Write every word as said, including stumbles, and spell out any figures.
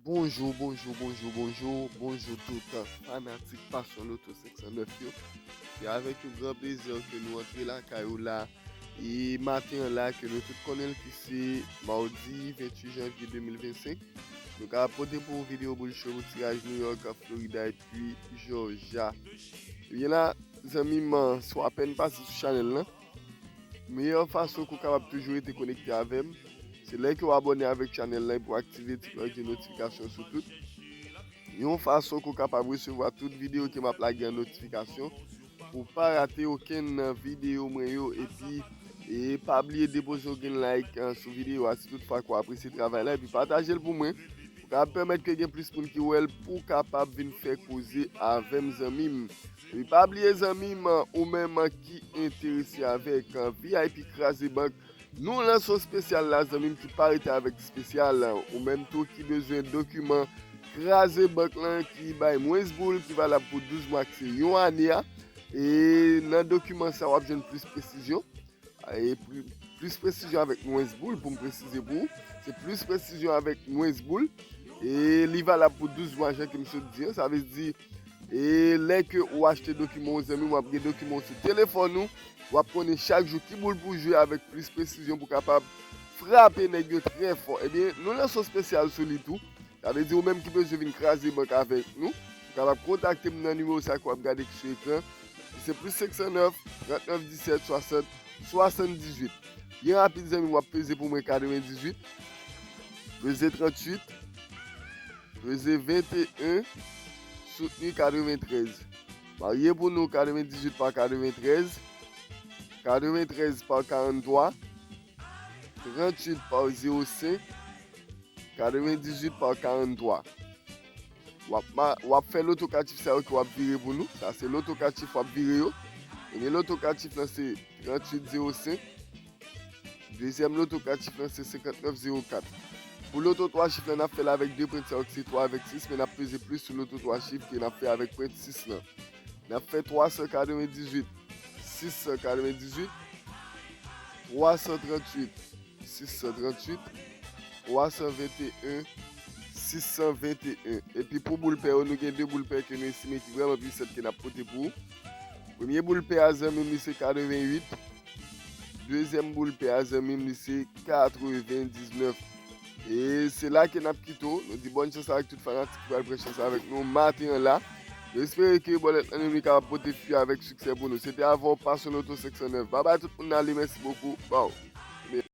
Bonjou, bonjou, bonjou, bonjou, bonjou tout fanatik Passion Lotto senk san nèf yo. Se avèk yon gran plezi ke nou antre lakay ou la. E maten an la ke nou tout konnen l ki se mawdi venntuit janvye de mil vennsenk. Nou ka pote pou ou videyo boul cho pou tiraj New York, Florida epi Georgia. Ebyen la, zanmi m, si w apèn pase sou chanèl lan, meyè fason ke w kapab toujou rete konekte avè m, se lè ke w abòne avèk chanèl lan epi w aktive ti klòch de notifikasyon sou tout. Yon fason ke w kapab resevwa tout videyo ke m ap lage an notifikasyon, pou w pa rate okenn nan videyo mwen yo, epi e pa bliye depoze yon grenn like, eh, sou videyo a si tout fwa ke w apresye travay la, epi pataje l pou mwen, pou kapab pèmèt ke gen plis moun ki wè l, pou kapab vin fè koze avè m, zanmi m. Epi pa bliye, zanmi m, ou menm ki enterese avèk, eh, V I P Kraze Bank, nou lanse yon espesyal la, zanmi m, ki pa rete avèk espesyal, eh, ou menm tou ki bezwen dokiman Kraze Bank lan ki bay mwens boul, ki valab pou douz mwa, ki se yon ane a. E nan dokiman sa, w ap jwenn plis presizyon. E pli-, plis presizyon avèk mwens boul, pou m presize pou ou. Se plis presizyon avèk mwens boul. E li valab pou douz mwa, jan ke m sot di an. Sa vle di, e lè ke ou achte dokiman w, zanmi m, w ap gen dokiman w sou telefòn ou. W ap konnen chak jou ki boul pou w jwe avèk plis presizyon pou w kapab frape nèg yo trè fò. Ebyen, nou lanse yon espesyal sou li tou. Sa vle di ou menm ki bezwen vin kraze bank avèk nou, ou kapab kontakte m nan nimewo sa ke w ap gade ki sou ekran. Se plis senk san nèf, trant nèf disèt, swasant, swasanndizuit. Byen rapid, zanmi m, w ap peze pou mwen katrevendizuit, peze tranntuit, peze venteyen, soutni katreventrèz. Marye pou nou, katrevendizuit pa katreventrèz, katreventrèz pa karanntwa, tranntuit pa zewo senk, katrevendizuit pa karanntwa. W ap ma-, w ap fè loto ka chif sa yo ke w ap vire pou nou. Sa se loto ka chif w ap vire yo. Premye loto ka chif lan se tranntuit zewo senk. Dezyèm loto ka chif lan se senkantnèf zewo kat. Pou loto twa chif lan, n ap fè l avèk de pwent sa yo ki se twa avèk sis, men n ap peze plis sou loto twa chif ke n ap fè avèk pwent sis lan. N ap fè twa san katrevendizuit, sis san katrevendizuit, twa san tranntuit, sis san tranntuit, twa san venteyen, sis san venteyen. Epi pou boul pè yo, nou gen de boul pè ke nou estime ki vrèman pwisan ke n ap pote pou ou. Premye boul pè a, zanmi m, li se katreventuit. Dezyèm boul pè a, zanmi m, li se katrevendiznèf. E se la ke n ap kite w. Nou di bòn chans avèk tout fanatik ki pral pran chans avèk nou maten an la. Nou espere ke bòlèt lan li kapab pote fwi avèk siksè pou nou. Se te avè w Passion Lotto senk san nèf. Babay tout moun, ale, mèsi bokou. Baw.